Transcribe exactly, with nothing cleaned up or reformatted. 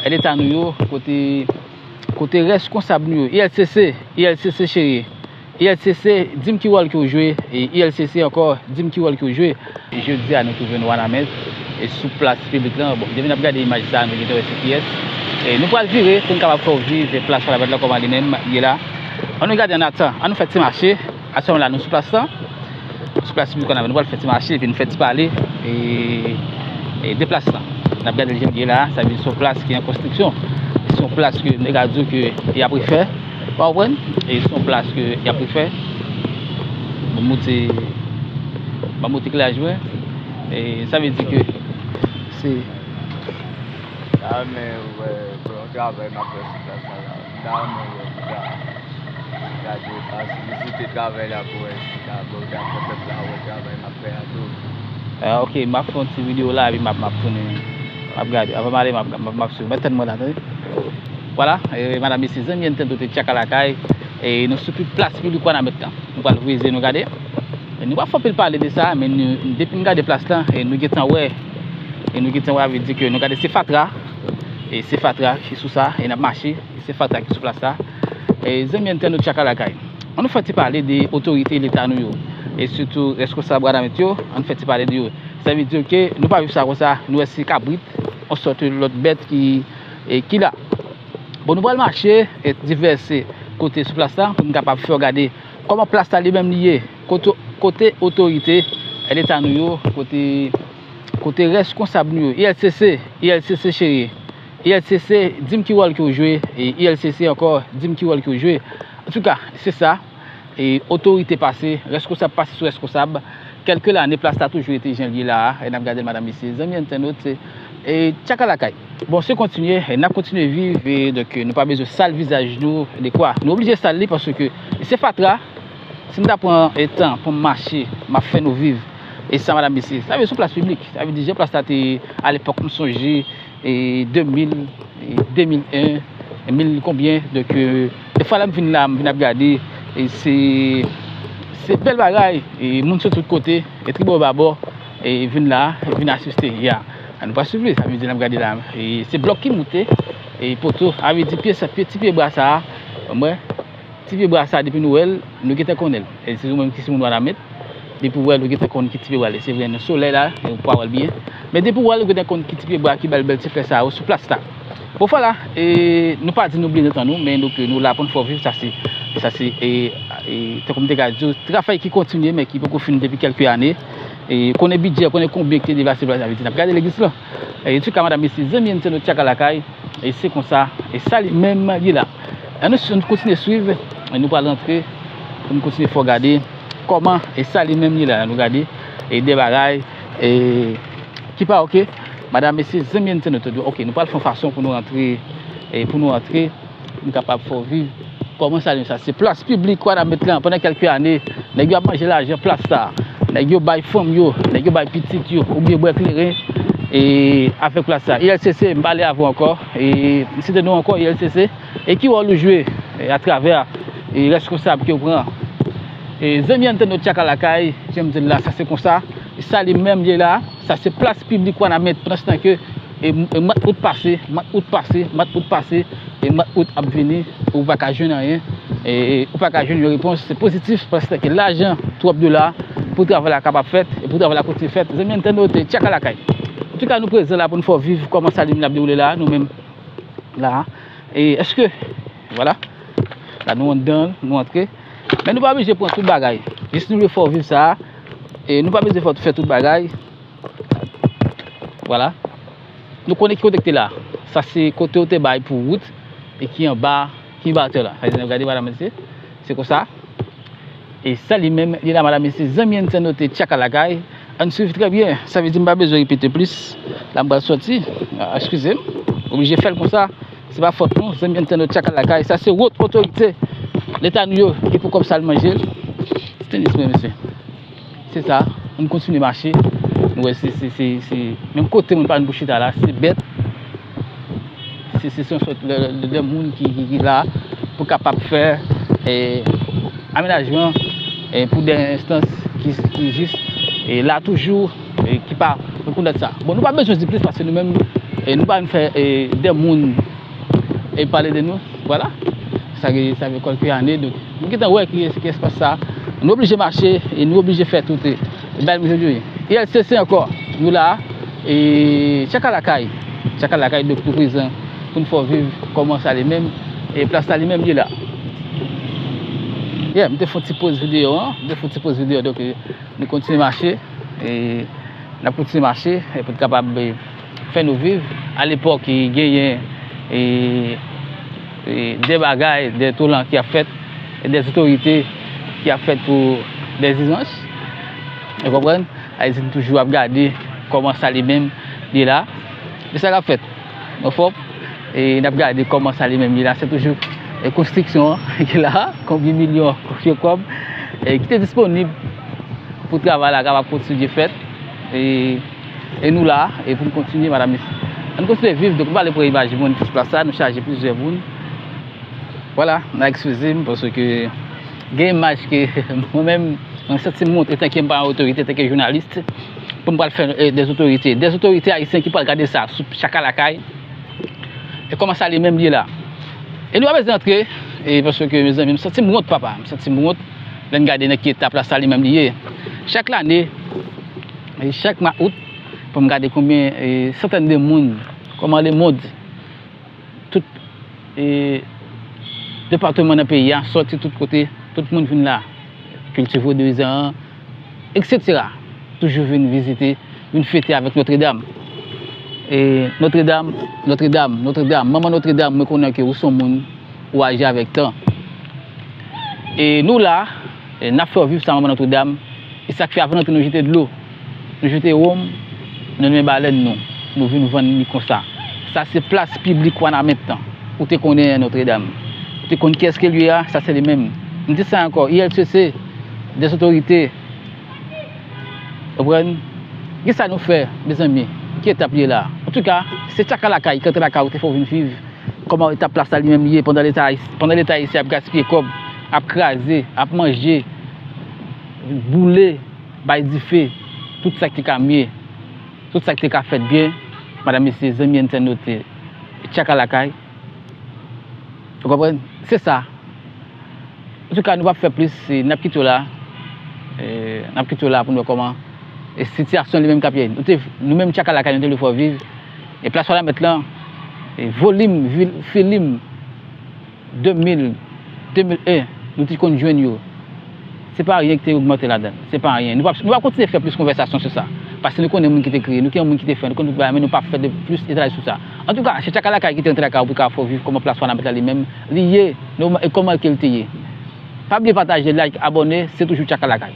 Leta nou yo, kote, kote reskonsab nou yo, I L C C, I L C C cheri, I L C C, di m ki wòl ke w jwe, e I L C C ankò, di m ki wòl ke w jwe. Jodi a, nou twouve nou Wanament, e sou plas piblik lan. Bon, depi n ap gade imaj sa, nou gentan wè se kiyès. E nou pral vire pou n kapab fè w viv plas Wanament lan kòman li menm ye la. Ann nou gade annatan, ann nou fè ti mache. Aktyèlman la, nou sou plas lan. Sou plas piblik Wanament, nou pral fè ti mache, epi nou fè ti pale, e, e de plas lan. N ap gade l jan l ye la, sa vle di se yon plas ki an konstriksyon. Se yon plas ke nèg la di w ke y ap refè. Ou konprann? E se yon plas ke y ap refè. Ban m moute, ban m moute klèyaj mwen. E sa vle di ke se... Sa men, wè, bon travay n ap fè sou plas sa la. M ta renmen wè, m ta gade, pase vizite travay la pou wè si ta, pou ta fè pèp la wè travay m ap fè a tou. Ah, ok, m ap fè yon ti videyo la, epi m ap, m ap tounen, m ap gade. Avan m ale, m ap, m ap, m ap swiv. Mèt tann mwen la, tande. Vwala, e, medam, mesye, zanmi, entènot, tchaka lakay, e nou sou plas piblik Wanament lan. Nou pral voye zye nou gade. E nou pa fè anpil pale de sa, men nou, depi n gade plas lan, e nou gentan wè, e nou gentan wè, sa vle di ke nou gade se fatra, e se fatra ki sou sa, e n ap mache, e se fatra ki sou plas la. E zanmi entènot tchaka lakay, ann nou fè ti pale de otorite leta nou yo, e sitou reskonsab Wanament yo, ann fè ti pale de yo. Sa vle di ke nou pa viv sa konsa, nou wè se kabrit, yon sòt lòt bèt ki, e, ki la. Bon, nou pral mache, e, divès kote sou plas la, pou n kapab fè w gade kòman plas la li menm li ye, kote, kote otorite leta nou yo, kote, kote reskonsab nou yo, I L C C, I L C C cheri, I L C C, di m ki wòl ke w jwe, e I L C C ankò, di m ki wòl ke w jwe. Antouka, se sa, e otorite pase, reskonsab pase sou reskonsab, kèlke lane plas la toujou rete jan l ye la a, e n ap gade l, medam, mesye, zanmi entènot, e tchaka lakay. Bon, se kontinye, e n ap kontinye viv, e donk, nou pa bezwen sal vizaj nou, de kwa? Nou oblije sal li paske se fatra. Si m ta pran, e, tan pou m mache, m ap fè nou viv. E sa, medam, mesye, sa vle sou plas piblik. Sa vle di, jan plas la te, alepòk, m sonje, e, de mil, e, de mil en, mil konbyen. Donk, e, defwa lè m vin la, m vin ap gade, e se, se bèl bagay, e moun sot tout kote, e tribò babò, e vin la, vin asiste, ya. Ann nou pa swiv li, sa vle di n ap gade la, e se blòk ki moute, e poto, sa vle di pye sa, pye, ti pye bwa sa a, wè, ti pye bwa sa a, depi nou wè l, nou gentan konnen l. E si ou menm ki se moun Wanament, depi w wè l, ou gentan konn ki ti pye bwa l ye. Se vre, nan solèy la, ou pa wè l byen. Men depi w wè l, ou gentan konn ki ti pye bwa ki ba l bèl ti flè sa yo sou plas la. Bon, vwala, e nou pa di nou bliye nan tan nou, men nou, nou la pou n fè w viv, sa se, sa se, e, e, tankou m te ka di w, travay ki kontinye, men ki poko fini depi kèlke ane. E konnen bidjè, konnen konbyen ki te devase plas la, n ap gade legliz lan. E, antouka, medam, mesye, zanmi entènot tchaka lakay, e se konsa, e sa li menm ye la. Ann nou, ann kontinye swiv, e nou pral rantre, pou nou kontinye fè w gade kòman, e sa li menm ye la, nou gade, e de bagay, e ki pa oke, medam, mesye, zanmi entènot, ok, nou pral fè yon fason pou nou rantre, e pou nou rantre, nou kapab fè w viv kòman sa li menm sa. Se plas piblik Wanament lan, pandan kèlke ane, nèg yo ap manje lajan plas sa. Nèg yo bay fanm yo, nèg yo bay pitit yo, oubyen bwè kleren, e avèk plas sa. I L C C, m pale avè w ankò, e m site non ankò, I L C C, e ki wòl ou jwe, e atravè, e reskonsab ke w pran. E zanmi entènot tchaka lakay, jan m di l la, sa se konsa, e sa li menm ye la, sa se plas piblik Wanament, pandan se tan ke, e, e mwa out pase, mwa out pase, mwa out pase, e mwa out ap vini, ou pa ka jwenn anyen, e, e ou pa ka jwenn yon repons pozitif, paske lajan twòp de la pou travay la kapab fèt, e pou travay la kontinye fèt. Zanmi entènot, tchaka lakay. Antouka, nou prezan la pou n fè w viv kòman sa li menm ap dewoule la, nou menm la. E èske, vwala, la nou anndan, nou antre. Men nou pa oblije pran tout bagay. Jis nou vle fè w viv sa, e nou pa bezwen fè, fè tout bagay. Vwala. Nou konnen ki kote ki te la. Sa se kote yo te bay pou wout e ki anba, ki anba atè la. Sa vle di, n ap gade, medam, mesye. Se konsa. E sa li menm, li la, medam, mesye, zanmi entènot tchaka lakay. Ann swiv trè byen. Sa vle di m pa bezwen repete plis. La m pral sòti. Ah, eskize m. Oblije fè l konsa. Se pa fòt nou, zanmi entènot tchaka lakay. Sa se wot otorite leta nou yo ki pou kòb sal manje l. Se tenis mwen, mesye. Se sa, ann kontinye mache. Nou wè se, se, se, se menm kote moun pa vin pou chita la, se bèt. Se, se, se yon sòt de, de, de moun ki, ki, ki la pou kapab fè, e, amenajman, e, pou de enstans ki, ki jis, e, la toujou, e, ki pa rekonèt sa. Bon, nou pa bezwen di plis paske nou menm, E nou pa vin fè e, de moun e pale de nou. Vwala. Sa gen, sa gen kèlke ane. Donk, nou gentan wè ki, ki espas sa. Nou oblije mache e nou oblije fè tout e, bagay nou jodi. I L C C ankò, nou la. E Tchaka Lakay. Tchaka Lakay, donk nou prezan pou n fè w viv kòman sa li menm. E plas la li menm li la. Yeah, m te fè yon ti poz videyo an. M te fè yon ti poz videyo. Donk, e, nou kontinye mache. E n ap kontinye mache. E pou n kapab e, fè nou viv. Alepòk, genyen e, e, de bagay, de tolan ki ap fèt, e de otorite ki ap fèt pou de izans. Ou konprann? Ayiti toujou ap gade kòman sa li menm li la. Men sa k ap fèt. Anfòm, e n ap gade kòman sa li menm li la. Se toujou e, konstriksyon an ki la, konbyen milyon, konbyen kòb e, ki te disponib pou travay la kapab kontinye fèt. E, e nou la, e pou n kontinye, madanm, mesye. Ann kontinye viv, donk nou pale pou imaj moun ki sou plas la, nou chaje plizyè moun. Vwala, n a eskize m, paske gen imaj ke mwen menm, mwen santi m wont, etanke m pa yon otorite, etanke jounalis, pou m pral fè e, de otorite. De otorite ayisyen ki pral gade sa, sou Tchaka Lakay. E kòman sa li menm li ye la. E nou pa bezwen antre, e paske, mezanmi, m santi m wont, papa. M santi m wont lè n gade nan ki eta plas la li menm li ye. Chak lane, e chak mwa out, pou m gade konbyen e, santèn de moun, kòman lemonn, tout e, depatman nan peyi a, sòti tout kote, tout moun vin la. Kilti vodouyizan an, etsetera. Toujou vin vizite, vin fete avèk Nòtredam. E Nòtredam, Nòtredam, Nòtredam, Manman Nòtredam, mwen konnen ke ou se yon moun, ou aji avèk tan. E nou la, e n ap fè w viv sa, Manman Nòtredam. E sa k fè avan n antre, nou jete dlo, nou jete wonm nan men balèn nou, nou vin vann li konsa. Sa se plas piblik Wanament lan. Ou te konnen Nòtredam. Ou te konn kiyès ke l ye a, sa se li menm. M di sa ankò, I L C C, de otorite, ou konprann? Kisa nou fè, mezanmi? Ki etap li ye la? Antouka, se Tchaka Lakay ki antre lakay ou, te fè w vin viv. Kòman eta plas la li menm li ye pandan Leta, pandan Leta ayisyen ap gaspiye kòb, ap kraze, ap manje, boule, bay dife, tout sa ki te ka mye, tout sa ki te ka fèt byen, madanm, mesye, zanmi entènot, Tchaka Lakay. Ou konprann? Se sa. Antouka, nou p ap fè plis, e, n ap kite w la. E, n ap kite w la pou n wè kòman e sitiyasyon li menm k ap ye. Nou te, nou menm Tchaka Lakay, nou te vle fè w viv. E plas Wanament lan, e volim, vil, filim, de mil, de mil en, nou te konn jwenn yo. Se pa anyen ki te ogmante ladan l. Se pa anyen. Nou p ap, nou p ap kontinye fè plis konvèsasyon sou sa. Paske nou konnen moun ki te kreye, nou konnen moun ki te fè, nou konnen tout bagay, men nou p ap fè de plis etaj sou sa. Antouka, se Tchaka Lakay ki te rantre lakay ou pou ka fè w viv kòman plas Wanament la li menm li ye, nòmal, e kòman ke l te ye. Pa bliye pataje, like, abòne, se toujou Tchaka Lakay.